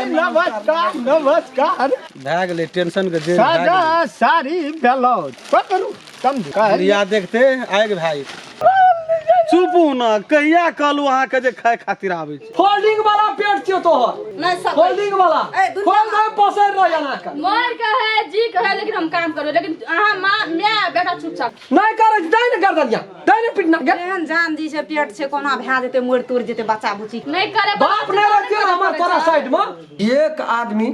नमस्कार नमस्कार। भए गेलै टेंशन के जेल भए गेलै। सादा साड़ी ब्लाउज पकड़ू समझू। बुढ़िया देखते आगि भए जेतै। चुपू न, कहिया कहलू अहाँके जे खाय खातिर आबै छै। फोल्डिंग वाला पेट छियो तोहर। नहि सकै। फोल्डिंग वाला। ए, दुनिया खोल दे पसैर रह एना के। मर के है जी के है, लेकिन हम काम करबै, लेकिन अहाँ माँ my बेटा चुपचाप नहि करै छी, दे ने गर्दनिया, दे ने पिटना के। एहन जान जी छै पेट छै, कोना भए जेतै, मरि तुर जेतै बच्चा बुच्ची। नहि करे बाप नहि रहतियै हमर तोरा साइड में। एक आदमी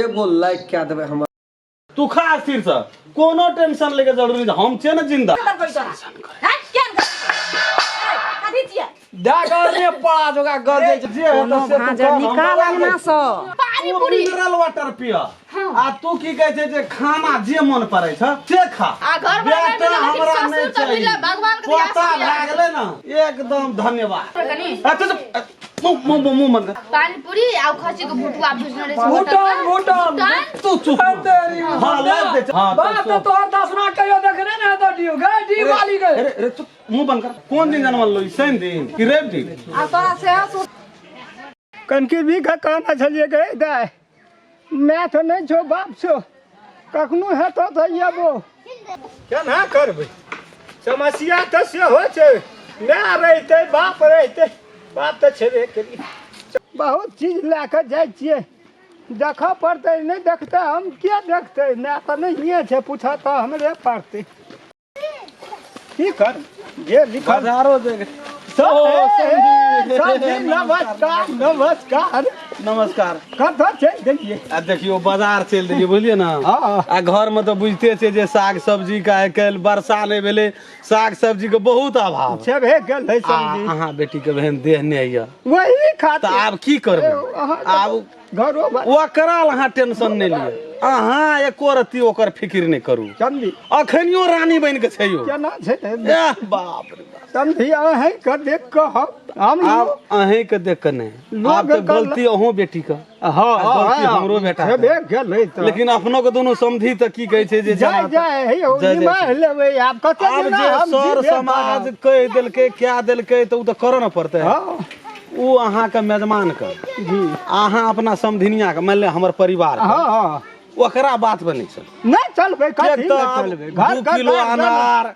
एगो लाइक कए देबै हमर। तू खा स्थिर से, कोनो टेंशन लेके जरूरी नहीं, हम छियै ने जिंदा। डागर ने पड़ा जोगा गल दे जे हेतौ से तू कर, हम निकाल अंगना से। पानी तू पूरी। मिनरल वाटर पिय आ तू की कहै छै जे खाना जे मन पड़ै छ से खा। आ घर वाला नहि बेटा मिलल, लेकिन हमरा ससुर नहि तऽ चाही। मिलल, भगवान के दया पोता से मिलल। भए गेलै ने, एकदम धन्यवाद। कनी। आ, तू चुप, मुँह मुँह मुँह मुँह बंद कर। पानी पूरी आ खसी के भुटुआ भुजने रहे छै। भूटान भूटान। तू चुप। तेरी हाँ, लाइव दे। हाँ, बात तो तो तोहर दसना कहियो देखने ने हेतौ डियो गए डी वाली गए। अरे अरे चुप, मुंह बंद कर। कोन दिन जन्मल लो, शनि दिन कि रवि दिन? आ तोरा से कनकी भी के कहना छलिए गे दाय, मैं तो नहीं छो बाप छो, कखनो हेतो तो अबो। केना करबै, समस्या तऽ सेहो छै, माय रहितै बाप रहितै, बाप तऽ छेबे करी। बहुत चीज लए कऽ जाइ छियै, देखऽ पड़तै, नहि देखतै हम किया देखतै, माय तऽ नहिए छै, पूछऽ तऽ हमरे पड़तै। की कर जे लिखल बाजारो जे सब नमस्कार नमस्कार नमस्कार। कतऽ चलि गेलियै? आ देखियौ बाजार चलि देलियै, बुझलियै ने। हँ। आ घर में तऽ बुझिते छियै जे साग सब्जी के आइ काल्हि वर्षा नहि भेलै, साग सब्जी के बहुत अभाव छेबे गेलै आ सब्जी। अहाँ बेटी के बहन देह नहि यऽ वही खातिर। तऽ आब की करबै? अहाँ आब घरो ओकरा लए अहाँ टेंशन नहि लिअ, अहाँ एको रत्ती ओकर फिक्र नहि करू। समझी अखनियो रानी बनि कऽ छै यौ। केना छै? एह बाप रे बाप। समझी अहीं के देख कऽ हम आब अहीं के देख कऽ नहि, लोग आब तऽ कहलक- गलती अहूँ बेटी के, हँ, आ गलती हँ, हमरो बेटा के। छेबे गेलै तऽ। लेकिन अपनो के दुनू समझी तऽ की कहै छै जे जाय जेना जाय हे यौ, जाय जाय निमाहि छै। लेबै आब कते आब दिना जे हम सर जीबे समाज करब। कहि देलकै क्या देलकै तऽ ओ तऽ करऽ ने पड़तै। हँ। ओ अहाँके मेजमान के जी, अहाँ अपना समधिनिया के, मानि लिअ हमर परिवार के, हँ हँ ओकरा बात पर नहि चल नहि चलबै, किएक कथी तऽ नहि आब चलबै, घर 2 के किलो गार्जियन अनार,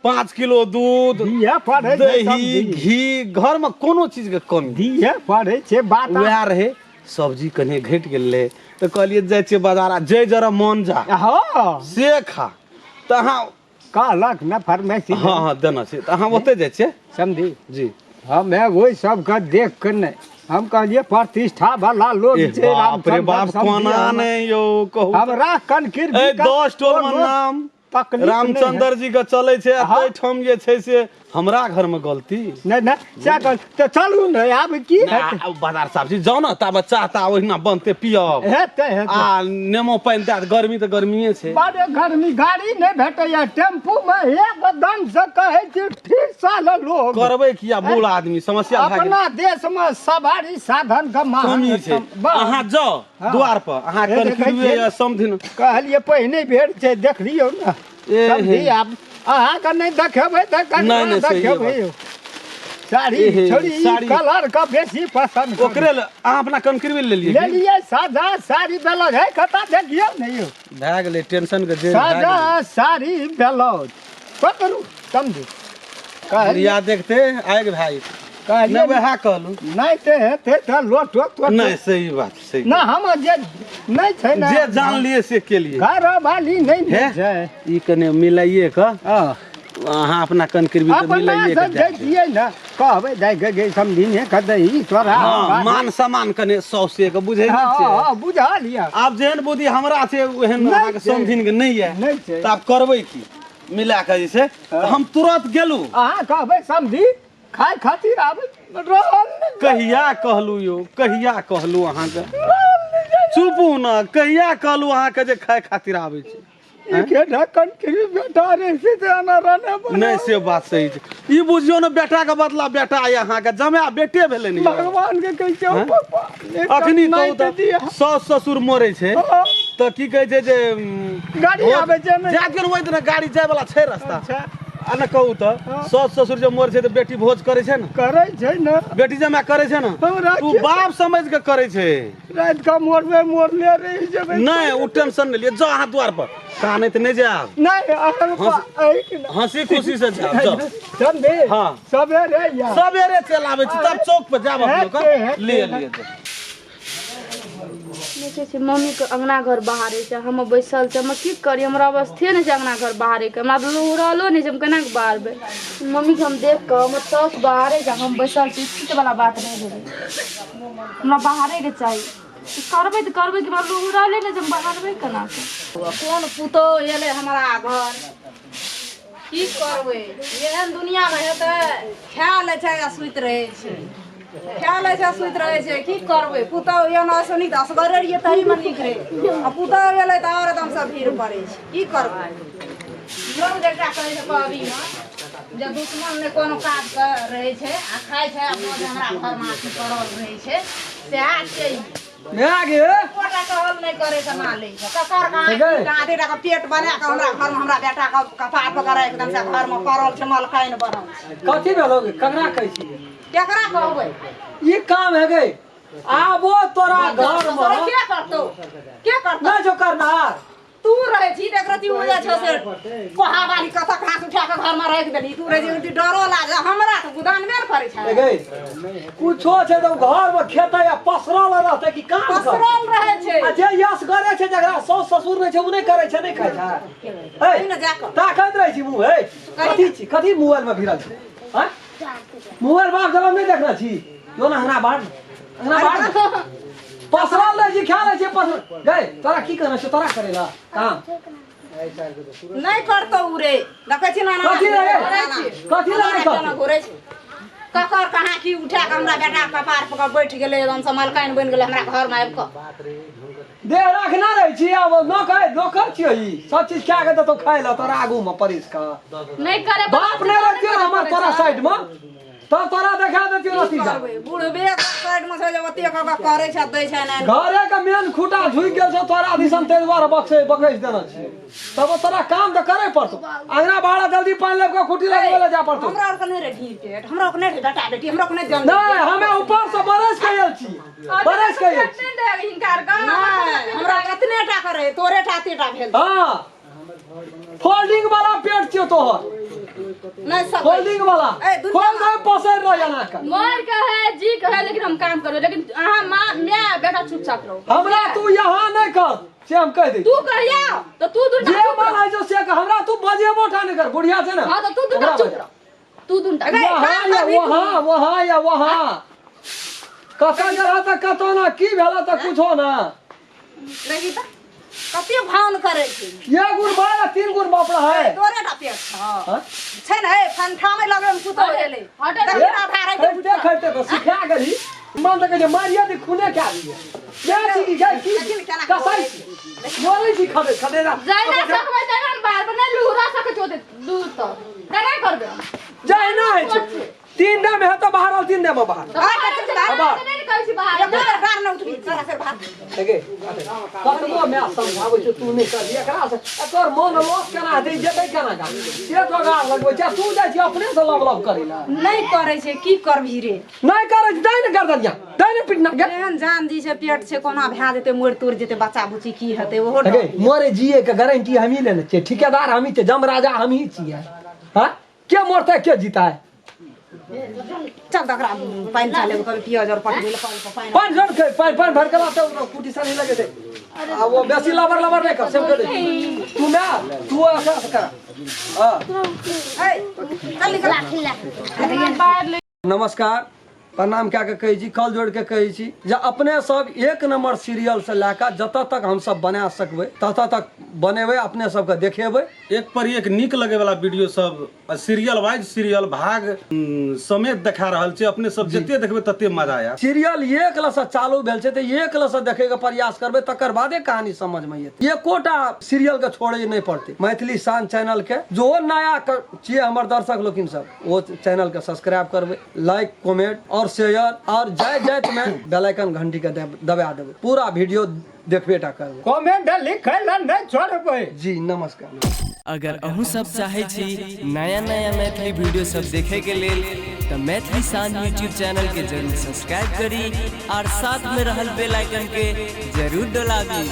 5 किलो दूध, दिहे पड़ै छै दही, सब्जी। घी, घर में कोनो चीज के कमी दिहे पड़ै छै बात। वएह रहे, सब्जी कनि घटि गेल रहै तऽ कहलियै जाइ छियै बाजार, आ जे जरा मन जा हँ से खा। तऽ अहाँ कहलक ने फार्मेसी। हँ हँ देना छै तऽ अहाँ ओतहि जाइ छियै समझी जी। हमे ओहि सबके देख के नहि, हम कहलियै प्रतिष्ठा वाला लोग ए छै। बाप रे रामचंद्र बाप, समझी कोना हम। नहि यौ कहू तऽ। हमरा कनकिर ए 10 टोल मे नाम तकलीफ नहि रामचंद्र जी के चलै छै, आ हँ। ताहिठाम जे छै से हमरा घर मे गलती नहि नहि से कह तऽ चलू ने, आब की नहि, हेतै? आब बाजार साहब जी जाउ ने, ताबे चाह ताह ओहिना बनते पियब। हेतै हेतै। आ नेमो पानि दए, गर्मी तऽ गर्मिए छै। बड़ गर्मी, गाड़ी नहि भेटैया, टेम्पू मे एकदम से कहै छी ठीक साल लोग करबै किया, बूढ़ आदमी समस्या भए गेल। अपना देश मे सवारी साधन के महग कमी छै। बड़। अहाँ जाउ हँ। द्वार पर, अहाँ हे देखै कनखिरुए छियै। या समधिन कहलियै पहिने बेर छै, देखलियौ ने ए समझी हे। आब अहाँके नहि देखेबै तऽ ककरा नहि, नहि, सहिए देखेबै बात। यौ? साड़ी ए हे, छोड़ी, ई साड़ी। कलर के बेसी पसंद करू। ओकरे अहाँ अपना कनखिरबे लेलियै की? लेलियै सादा साड़ी ब्लाउज है, कता देखियौ ने यौ। भए गेलै टेंशन के जेल भए सादा गेलै। साड़ी ब्लाउज पकड़ू समझू। कहलियै बुढ़िया देखते आगि भए जेतै। कहलियै नहि वएह कहलहुँ नहि तऽ हेतै तऽ लोटो तोटो। नहि सही बात सही ना हम जे नहि छै ने जे जानलियै से केलियै। घर वाली नहि ने हे? छै। ई कने मिलाइए कऽ हँ। अहाँ अपना कनकिरबी तऽ अपना मिलाइए से कऽ जाइ दए छियै ने, कहबै जाइ के गे समधिने के दही तोरा। हँ, मान सम्मान कने सौसे के बुझै हँ नहि छियै। हँ बुझल यऽ। आब जेहन बुद्धि हमरा छै ओहन नहि अहाँके छै। समधिन के नहि यऽ, नहि छै। तऽ आब करबै की मिला कऽ जे छै तऽ हम तुरंत गेलहुँ। अहाँ कहबै समधि खाय खातिर आबै रहल नहि। कहिया कहलू यौ, कहिया कहलू अहाँके? चुपू ने, कहिया कहलू अहाँके जे खाय खातिर आबै छै? एके ढक्कन के बेटा रहे से तऽ आना रहने बना। नहि से बात सही छै। ई बुझियौ ने बेटा के बदला बेटा आइ अहाँके जमाए बेटे भेलै ने यौ। भगवान के कहै छै हैं? पापा, एकटा अखनी नहि कहू तऽ दिया। सास ससुर मरै छै हँ। तऽ की कहै छै जे गाड़ी आबै छै नहि। जाइत गेल ओहि दिना गाड़ी जाय वाला छै रास्ता। अच्छा। आ ने कहू तऽ सास ससुर जे मर छै तऽ बेटी भोज करै छै ने? करै छै ने। बेटी जमा करै छै ने? हमरा तू के- बाप समझ के करै छै। राति कऽ मरबे मरले रहि जेबै। नहि, ओ टेंशन नहि लिअ, जाउ अहाँ द्वार पर, कानैत नहि जायब। नहि, अहाँ एहि कि ना। हंसी खुशी से जायब, जाउ। समझे? हाँ। सबेरे या। सवेरे चलि आबै छी, तब चौक पर जायब अपनो हेतै, के। हेतै। लिए लिए जाउ। देखै छी मम्मीके अङ्गना घर बाहरै छै, हम बैसल छी। हम की करी? हमरा अवस्थे नहि छै अङ्गना घर बाहरैके। हमरा तऽ लुहुरलो नहि छै, हम केना कऽ बाहरबै? मम्मीके हम देख कऽ हमर साउस बाहरै छै, हम बैसल छी, ठीक वला बात नहि भेलै। हमरा बाहरैके चाही। करबै तऽ करबै कि हमरा लुहुरले नहि छै, हम बाहरबै केना कऽ? कोन पुतोह एलै हमरा घर, की करबै? एहन दुनियामे हेतै? खा लै छै आ सुति रहै छै, खा लै छै आ सुति रहै छै। की करबै? पुतोह एना से नीक असगरे रहियै तहीमे नीक रहै, आ पुतोह एलै तऽ आओर एकदमसँ भीड़ पड़ै छै। की करबै? लोक जे एकटा कहै छै कहबीमे जे दुश्मन नहि कोनो काज के रहै छै आ खाइ छै आ हमरा घरमे अथी पड़ल रहै छै, सएह छै। माय गे। एकोटा टहल नहि करे के ना लै छै। ककर कहाँ आधे टाका पेट बना के हमरा घर में हमरा बेटा के कपार पर करे एकदम से घर में पड़ल छै, मलकाइन बनल छै। कथी भेलो गे? ककरा कहै छी? केकरा कहबै? ई काम है गे, आबो तोरा घर में के करतौ? के करतौ? नहि छौ करनार। तू रहै छी तऽ एकरती हो जाइ छौ से कोहा वाली कतऽ घास उठा कऽ घरमे राखि देली। तू रहै छी एकरती डरो लागे हमरा तऽ गुदानबे ने करै छै। गे, कुछो छै तऽ घर में खेतै आ पसरल रहतै कि काम करतै? पसरल रहै छै। आ जे यश करे छै, जकरा साउस ससुर नहि छै, ओ नहि करै छै, नहि खाइ छै। हे, कही ने जा कऽ। ताकैत रहै छी मुँह। हे, कथी छी? कथी मोबाइल में भिड़ल छी? आँय? मोबाइल बाप जब नहि देखने छी जो ने अंगना बाहर, अंगना बाहर पसरल रहै छी, खा लै छी पसरल। गै, तोरा की कहना छै? तोरा करै ला काम नहि करतौ उ रे, देखै छी ना। कथी रे? कथी रे नहि करतौ? घुरै छै। ककर कहाँ की उठा कऽ हमरा बेटा के कपार पर बैठ गेलै, एकदम से मलकाइन बनि गेलै हमरा घरमे आबि कऽ। देह रखना रहै छी। आब नौकर नौकर छियै, ई सब चीज खा के देतौ खाइ लए तोरा आगू मे परिस कऽ। नहि करे बाप नहि रखतियौ हमर तोरा साइड मे तब तोरा देखा देतियौ नतीजा। करबै? बुढ़बे के साइड मे छै जे ओतेक कऽ करै छै, दै छै नहि। घरे के मेन खूटा झुकि गेल छौ तोरा दिसन, ताहि दुआरे बक्से बकैस देने छियै। तब तोरा काम तऽ करे पड़तौ, अंगना बाड़ा जल्दी पानि लाबि कऽ खूटी लगबै लए जाय पड़तौ। हमरा आरके नहि रे ढीर पेट, हमरा आरके नहि रे बेटा बेटी, हमरा आरके नहि जन्म। नहि, हमे ऊपर से बरस के आयल छी, बरस के आयल छी। हिनका आरके नहि, हमरा एतने टा के रहे, तोरे टा एते टा भेल। हाँ, फोल्डिंग वाला पेट छियौ तोहर। नहि सकै। फोल्डिंग वाला। ए, दुनिया खोल दे, पसैर रह एना के। मर के है जी के है, लेकिन हम काम करबै, लेकिन अहाँ माँ माय बेटा चुपचाप रहो। हमरा तू यहाँ नहि कर, से हम कहि दै छी। तू कहिया तऽ तू जे दुनू मन होइ छौ से कर, हमरा तू बजेबो टा नहि कर। बुढ़िया छै ने। हाँ तऽ तू दुनू ओकरा चुप बजा। रह, तू दुनू। वहाँ या वहाँ, वहाँ या वहाँ, कतऽ गेला तऽ कतऽ ना, की भेला तऽ कुछो ना। देखी तऽ कते भान करै छै। एक गुण बाल आ तीन गुण बाप है। तोरे टा पेट छौ। हाँ? छै ने, हे फंठा में लगै में सुतल गेलै। हटे। देखी ना आधार है। खाइते खाइते तऽ सिखा गेली। मन तऽ कहै छै मारिया दी, खूने खा दिए। के छी की के की कसाई छी, बोलै छी खदे खदे जा। जहिना सकबै तहिना ने बाहर नहि लुहुरा सकै छौ ओते दूर, तऽ केना करबै? जहिना होइ छै, 3 डे में हेतौ बाहर, तीन डे में बाहर। तऽ बाहर छै, बाहर नहि ने कहै छी बाहर। एको बेर गार नहि उठबी तोरा से भात। देखे, कतबो माय समझाबै छै, तू नहि करबी एकरा से, एकर मन लॉस केना हेतै, जेतै केना गा से जोगाड़ लगबै छै। तू जाइ छी अपने से लब लब करै लए। नहि करै छै, की करबही रे? नहि करै छै, दै ने गर्दनिया, दै ने पिटना गे। एहन जान जी छै पेट छै, कोना भए जेतै, मरि तुर जेतै बच्चा बुच्ची, की हेतै ओहो देखे डर। मरे जिए के गारंटी हमही लेने छियै, ठेकेदार हमही छियै, जम राजा हमही छियै। हाँ, के मरतै के जीता है? चल तऽ ओकरा पानि चाले कभी पियाज और पटबै लए पानि पानि पानि जन के पानि पानि भर के लाते, ओकरा कुटी सा नहीं लगे थे। आ वो बेसी लबर लबर नहीं कर, सब कर दे तू। मैं तू ऐसा ऐसा कर। हाँ। ए, चल निकल। नमस्कार, प्रणाम कए कऽ कहै छी, कल जोड़ि कऽ कहै छी जे अपने सब एक नंबर सीरियल से लए कऽ जतऽ तक हमसब बना सकबै ततऽ तक बनेबै, अपने सबके देखेबै। एक पर एक नीक लगै वाला वीडियो सब सीरियल वाइज सीरियल भाग समेत देखा रहल छै। अपने सब जते देखबै तते मजा आयत। सीरियल एक लसँ चालू भेल छै तऽ एक लसँ देखैके प्रयास करबै, तकर बादे कहानी समझमे एतै। एकोटा सीरियल के छोड़ै नहि पड़तै। मैथिली शान चैनल के जो नया छियै हमर दर्शक लोकिन सब, ओ चैनल के सब्सक्राइब करबै, लाइक कमेंट और शेयर, और जाय जाइत में बेल आइकन घंटी के दबा देबै। पूरा वीडियो देखबे टा करबै, कमेंट लिखै लए नहि छोड़बै। जी नमस्कार। अगर अहूँ सब चाहै छी नया नया मैथिली वीडियो सब देखे के लेल तऽ मैथिली शान यूट्यूब चैनल के जरूर सब्सक्राइब करी और साथ में रहल बेल आइकन के जरूर डोलाबी।